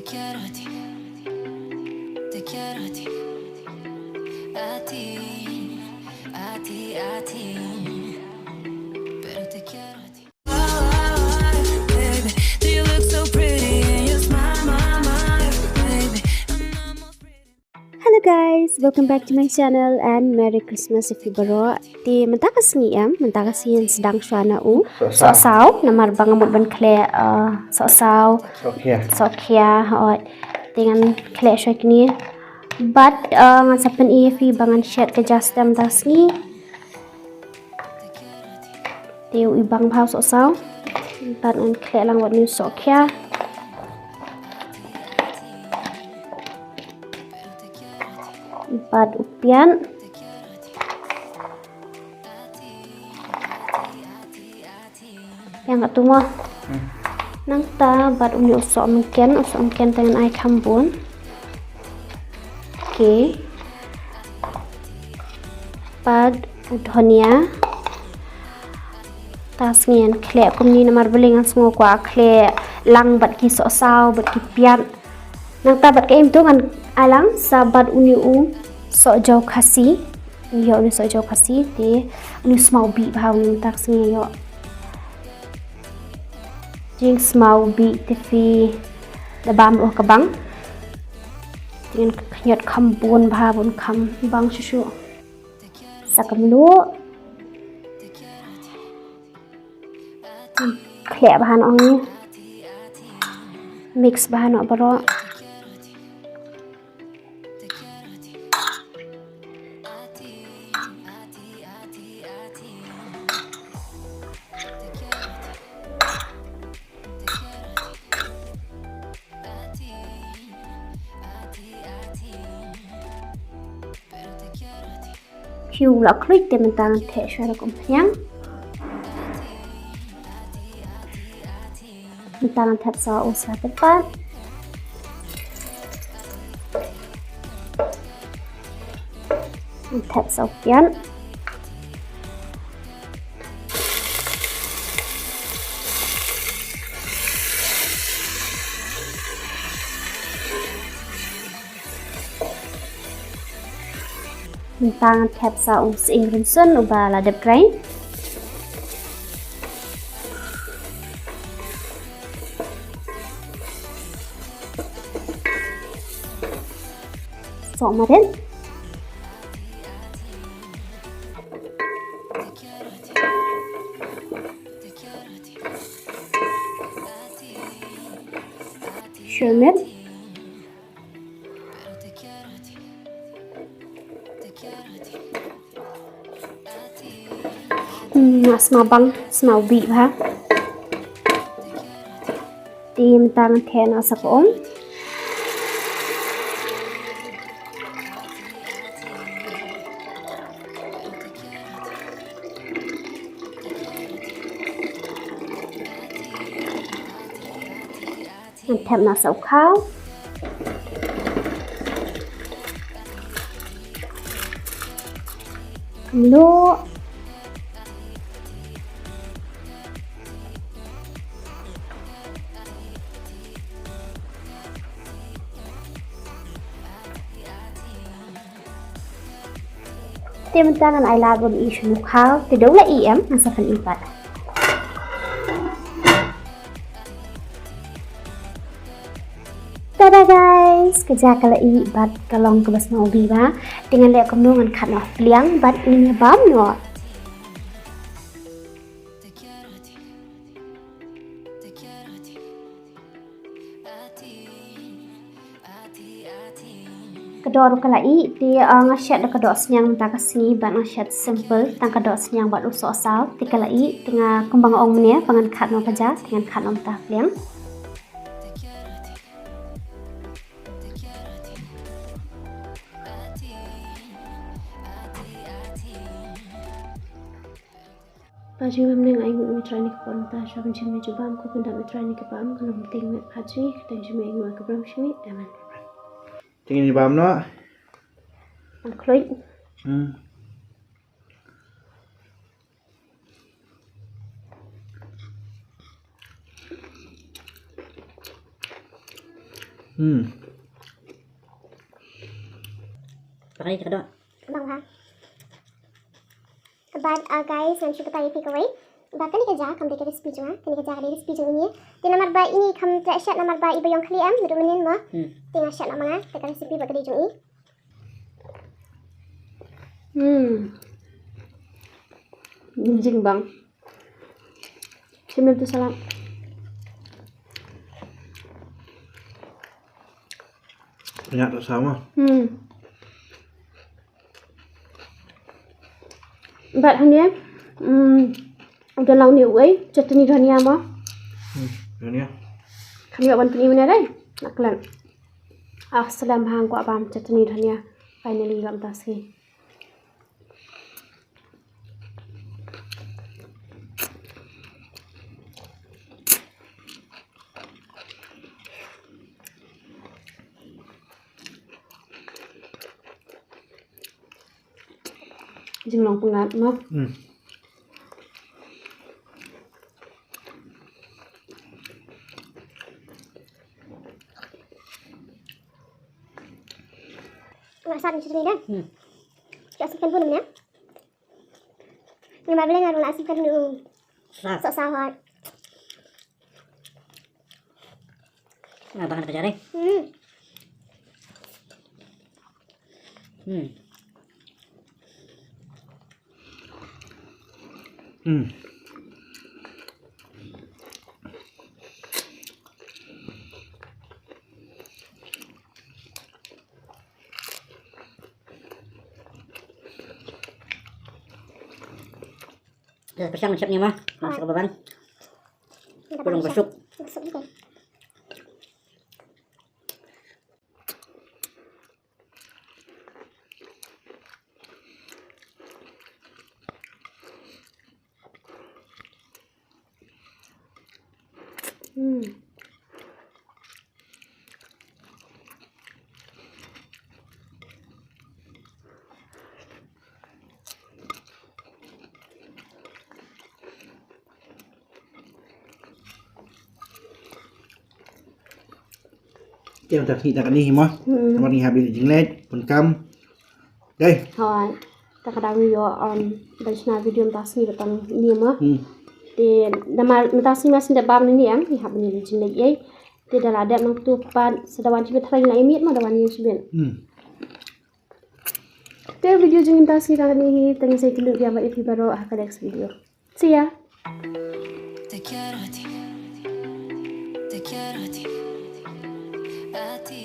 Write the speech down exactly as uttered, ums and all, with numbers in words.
Quiero a ti, te quiero a ti, a ti, a ti, a ti. Pero te quiero a ti. Oh, baby, do you look so pretty in your smile, my, my, baby? I'm almost ready. Hello guys, welcome back to my channel and Merry Christmas ïa phi baroh. Te mynta ka sngi em, mynta ka sngi ngan sdang shuwa na u sohsaw, namar ba nga mut ban khleh, uh, sohsaw. Sohkhia. Sohkhia, hooid. Te ngan khleh shuwa kine. Bad, uh, ngan sa pyni ïa phi ba ngan shet ka ja step mynta ka sngi. Te u ibang bha u sohsaw. Bad ngan khleh lang wat u sohkhia. Bad u piat. Ïa nga tu mo. Hmm. Nangta bad une u sohmynken, u sohmynken te ngan ai kham bun. Okay. Bad u dhania. Mynta sngi ngan khleh kumne namar balei ngan sngew kwah khleh lang bad ki sohsaw bad ki piat. Nangta bad ka im tu ngan ai lang sa bad une u sohjaw khasi. Ïoh une u sohjaw khasi te une u smaw bih bha une mynta sngi ïoh. Jingsmaw bih te phi da bam ruh ka bang. Te ngan khñiot kham bun bha bun kham bang shuh shuh. Sa ka mluh. Khleh bha noh ngi. Mix bha noh baroh. Phi u la khluit te mynta ngan theh shuwa da ka umphniang. Mynta ngan thep sa u sla tyrpad. Ngan thep sa u piat. Mynta ngan thep sa u sying rynsun uba la dep grind. Soh marit. Shuwa miet. Hmm, nga sma bang, sma u bih bha. Te mynta ngan theh noh sa ka um. Ngan thep noh sa u khaw. Mluh. Te mynta ngan ai lad ban ïohi shano khaw, te dei la ïohi em, ngan sa pyni pat. Tada guys, ka ja ka la ïohi bad ka long kaba sngewbha. Te ngan leh kumno ngan khad noh pliang bad ngin ïa bam noh. Ka doh ruh ka la ih, te, ah, nga shet da ka doh sniang mynta ka sngi, bad nga shet simple, tang ka doh sniang bad u sohsaw, te ka la ih, te nga kumba nga ong mynne, ba ngan khad noh ka ja, te ngan khad noh mynta pliang. Ba jingmane nga ai nguh ïa U Trai ïa kane ka por mynta shuwa ban shim ïa ka jubab, ko pyndap ïa U Trai ïa kane ka por mynta, ka long mynta ïa ka jingmane ka bam shimi. Amen. Te ngin ïa bam noh. Ang khluit. Hmm. Hmm. Pakai ka doh. Bang ha. Bad, uh, guys, ngan shu batai ïa phi kawei ba kane ka ja kam dei ka recipe jong nga, kane ka ja ka dei recipe jong ine. Te namar ba ine kham treh shet namar ba i ba ïong khlieh em, naduh mynnin mo. Hmm. Te nga shet noh ma nga, te ka recipe ba ka dei jong i. Hmm. Jingbang. Shim lem tu salad. Ïa tu sama. Hmm. Bad hangne, hmm, u don lang ne uei, chutney dhania mo. Hmm, dhania. Kami wan puni mana dai? Nak lan. Ah, salam hang ko abam chutney dhania. Finally, lam tasi. Jinglong pyngngad mo. Hmm. Nga sat ni sini dah. Hmm. Ka sat kan pun ya. Nga ba bela nga rung la sat kan nu. Sat. Sat sat. Nga ba kan pajare. Hmm. Hmm. Hmm. Dah pesiang siap ni mah. Masuk ke babang. Belum besuk. Besuk juga. Hmm. Te mynta sngi ta kane hi mo. Hmm. Namar ngi hap ïa jingleit, pun kam. Dei. Hooid. Ta ka dang ïoh, um, dang shna video mynta sngi da tang ni mo. Hmm. Te namar mynta sngi ma sngi da bam ni em, ngi hap ni jingleit ei. Te da la dep nangtu pat sa da wan shibit thrang la imit mo da wan ïa shibit. Hmm. Te video jong ngi mynta sngi ta kane hi, tang sa ïa kynduh biang bad ïa phi baroh ha ka next video. See ya. Te quiero a ti, te quiero a ti, a ti.